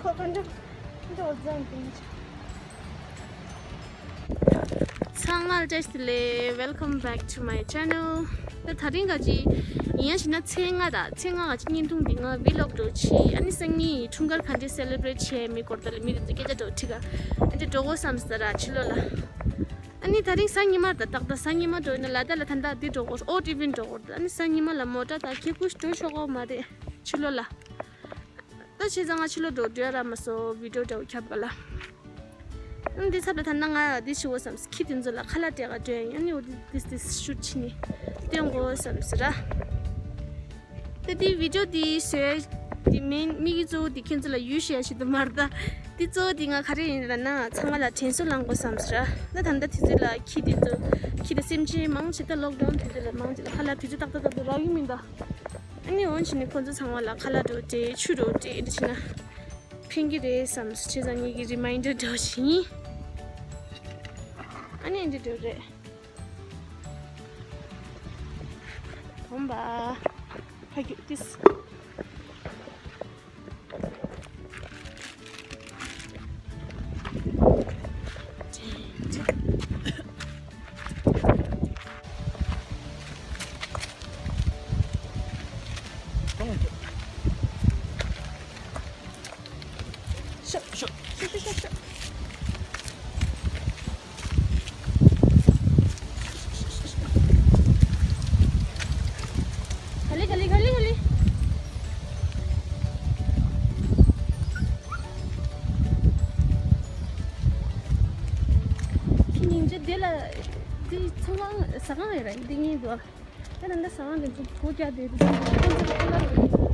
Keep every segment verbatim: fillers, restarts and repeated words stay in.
ཚང་མ་ལ་བཀྲ་ཤིས་བདེ་ལེགས། Welcome back to my channel. ད་དེ་རིང་ག་ཅི་ཡིན་ཡང་ཞེ་ན་ཚེས་ལྔ་དང་ཚེས་ལྔ་ག་ཅི་བརྙན་ཐུང་འདི་ང་vlog་འདྲ་བྱས། ཨ་ནི་སང་ཉིན་འཁྲུངས་སྐར་ག་འདྲ་celebrate་བྱས་མིན་སྐོར་ད་ལ་མི་རེ་ཚོ་སྐད་ཆ་འདྲ་དྲིས་ག་ཨ་འདྲ་འགྲོ་དགོས་བསམ་ས་ར་ཕྱི་ལོགས་ལ། ཨ་ནི་དེ་རིང་གཟའ་ཉི་མ་རེད་ད། ཏག་ཏག་གཟའ་ཉི་མ་འགྲོ་ཡིན་ན་ལ་ད་ལ་ད་ལྟ་འདི་འགྲོ་དགོས། odd even་འགྲོ་དགོས་རེད། ཨ་ནི་གཟའ་ཉི་མ་ལ་མོ་ཊ་དང་ཁེ་ཀུ་ཤི་འགྲོ་ཆོག་གོ་མ་རེད་ཕྱི་ལོགས་ལ། ད་བྱས་ཙང་ང་ཕྱི་ལོགས་འགྲོ་འགྲོ་ཡ་ར་མ་སོང་video་འདྲ་བོ་ཁྱབ་ག་ལ། ཨ་ནི་འདི་ཚབ་ལ་ད་ལྟ་ང་འདི་བྱེད་དགོས་བསམ་སོང་། ཁྱི་དེ་ཚོ་ལ་ཁ་ལག་སྤྲད་ག་འགྲོ་ཡ་ཡིན། ཨ་ནི་འོ་འདི་འདི་འདི་shoot་བྱས་ནས་སྟོན་དགོས་བསམ་སོང་ར། ད་འདི་video་འདི་བཟོས་འདི་མིན་དམིགས་ཡུལ་གཙོ་བོ་འདི་ཁྱེད་ཚོ་ལ་ཡུལ་བཤད་ཞིག་ཏུ་མར་ད། འདི་གཙོ་བོ་འདི་ང་ག་རེ་ཡིན་ལབ་ན་ཚང་མ་ལ་དྲན་གསོ་བསླང་དགོས་བསམ་སོང་ར། ད་ད་ལྟ་དུས་ཚོད་ལ་ཁྱི་འདི་ཚོ་ཁྱི་དང་སེམས་ཅན་མང་ཆེ་ད་lockdown་དུས་ཚོད་ལ་མང་ཆེ་ལ་ཁ་ལག་དུས་ཚོད་ཏག་ཏག་ཏག་ཏག་རག་གི་མིན་ད། ཨ་ནི་འོན་ཕྱིན་ནི་ཁོ་ཚོ་ཚང་མ་ལ་ཁ་ལག་འདྲ་བོ་སྤྲད་ཆུ་འདྲ་བོ་སྤྲད་འདི་བྱས་ན་ཕན་གྱི་རེད་བསམ་སོང་། བྱས་ཙང་ངེད་ཀྱི་reminder་འདྲ་བོ་ཞིག་ཡིན། ཨ་ནི་འདི་འདྲ་བོ་རེད། དོམ་པ། ཕ་གི་ཏིས། ཤོག་ཤོག་ཤོག་ཤོག་ཤོག་ག་ལེ་ག་ལེ་ག་ལེ་ག་ལེ། ཁྱི་སྙིང་རྗེ་དེ་ལ་དེ་ཚང་མ་ཟ་ཁང་ཡོད་ར་འདི་གཉིས་འདུག་ད་ནང་ད་ཟ་ཁང་དེ་ཚོ་སྒོ་རྒྱག་དེ་དེ་ཚོ་ཁོ་ཚོ་ཁོ་ལ་རེད།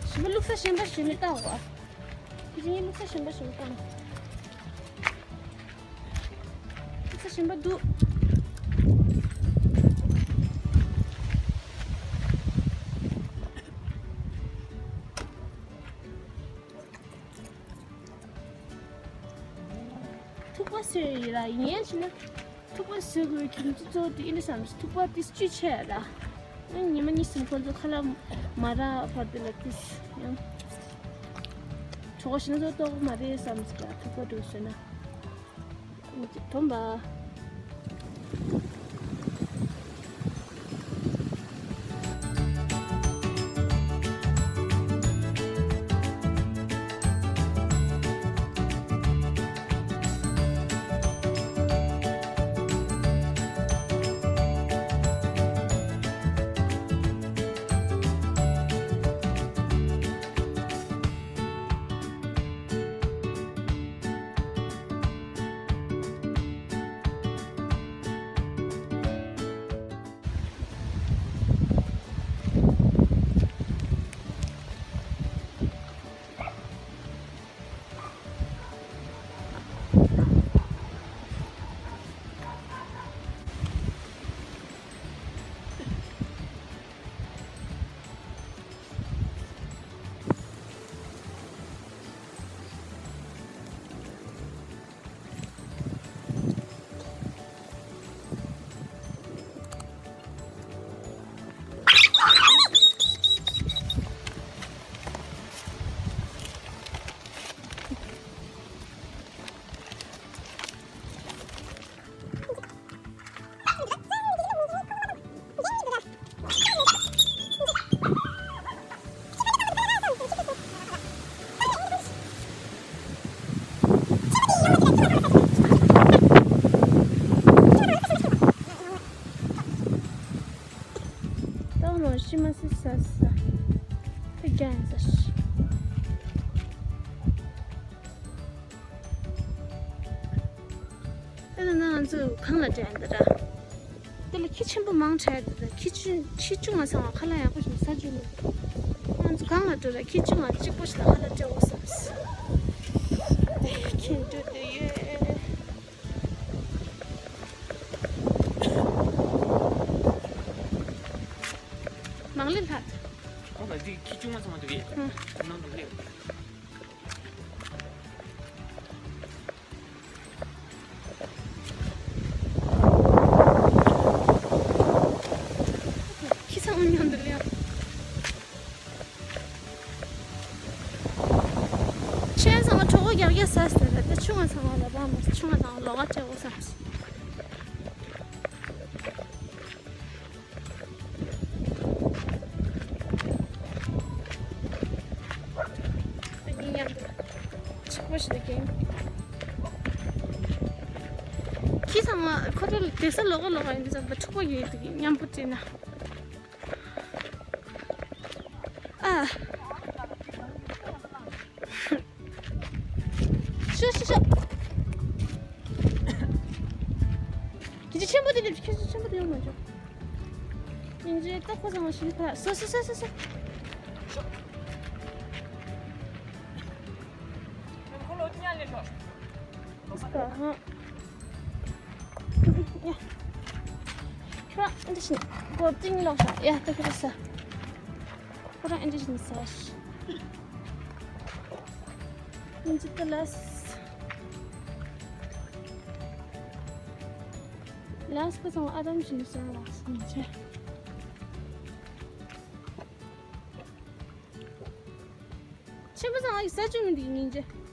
ཞི་མི་བླུག་ས་གཞན་པ་ཞིག་མི་བཏང་བ། དེ་རིང་བླུག་ས་གཞན་པ་ཞིག་མི་བཏང་། བླུག་ས་གཞན་པ་འདུག་ཐུག་པ་བཟོས་ཡིན་ལ་ཡིན་ཡང་ཕྱིན་ན། ཐུག་པ་བཟོས་དགོས་ཁྱིམ་ཚང་གཙོ་བོ་དེ་ཨི་ལི་བསམ་སོང་། ཐུག་པ་དེ་སྐྱིད་ཆེ་ལ། ཨ་ཉི་མ་གཉིས་གསུམ་ཁོ་ཚོ་ཁ་ལག་མ་རག་བར་དུ་ལ་དེ་ཡང་གྲོད་ཁོག་ཞེ་ན་ཚོ་ལྟོགས་མ་རེད་བསམ་སོང་། ཐུག་པ་འདྲ་བཟོས་ན། དོམ་པ། ཏང་ལོ་ཤི་མ་སི་ས་ས་ཨི་ཀན་ས་ཤི། ཨེ་ན་ང་ཚོ་གང་ལ་འགྲོ་ཡ་འདི་ར། དེ་ལ་ཁྱི་ཆེན་པོ་མང་དྲགས་འདི་ར། ཁྱི་ཆུང་ཁྱི་ཆུང་ང་ཚང་མ་ཁ་ལག་ཡག་པོ་ཞིག་ཟ་བཅུག་ལ། ང་ཚོ་གང་ལ་འགྲོ་ར་ཁྱི་ཆུང་ང་གཅིག་པོ་ཞིག་ལ་ཁ་ལག་སྤྲད་འོ་བསམ། ཁྱི་འགྲོ་དེ་ཡོད། མང་ལེ་ལྷག་ཁོང་ལ་འདི་ཁྱི་ཆུང་མ་ཚང་མ་འདུག་གས། ཨང་། ནང་དུ་སླེབས། ཆུ་ཚང་མ་གྲོད་ཁོག་རྒྱགས་རྒྱགས་ཟ་ཟེར་ར། ད་ཆུ་ཚང་མ་ལ་བ་མ་ཆུ་ཚང་མ་ལོགས་ཀ་སྤྲད་དགོས་བསམ། ཆག་པོ་ཞིག་ལ་གིན། ཁྱི་ཚང་མ་ཁོ་ཚོ་དེ་ས་ལོགས་ཀ་ལོགས་ཀ་ཡིན་དུས་ཙམ་པ་འཁྲུག་པོ་ཡོད་དུས་མཉམ་པོ་བྲིས་ན། ཨ། ཤོ་ཤོ་ཤོ། ཁྱི་ཆེན་པོ་དེ་ནི་ཁྱི་ཆེན་པོ་དེ་ཡོང་མ་འཇོག་ཡིན་ཅེ་ཏོག་ཁོ་ཚང་མ་ཤི་ཁ་སོ་སོ་སོ་སོ་སོ། ཁོ་ལོ་ཉ་ལེ་ཤོ། ཁྱོད་རང་ཨེ་འདྲ་ཞིག་གོ་ཏིང་ལོག་ཤག་ཡ་ད་ཁྱོད་རང་ཟ། ཁོ་རང་ཨེ་འདྲ་ཞིག་ཟ། ཨིན་ཅི་ཏི་ལས། ལས་ཁོ་ཚང་ཨ་དམ་ཞིག་ཟ་ལ་སོང་ཆེ། ཆེན་པོ་ཚང་ཨ་ཡི་ཟ་བཅུག་མི་འདུག་ཉིན་རྗེ།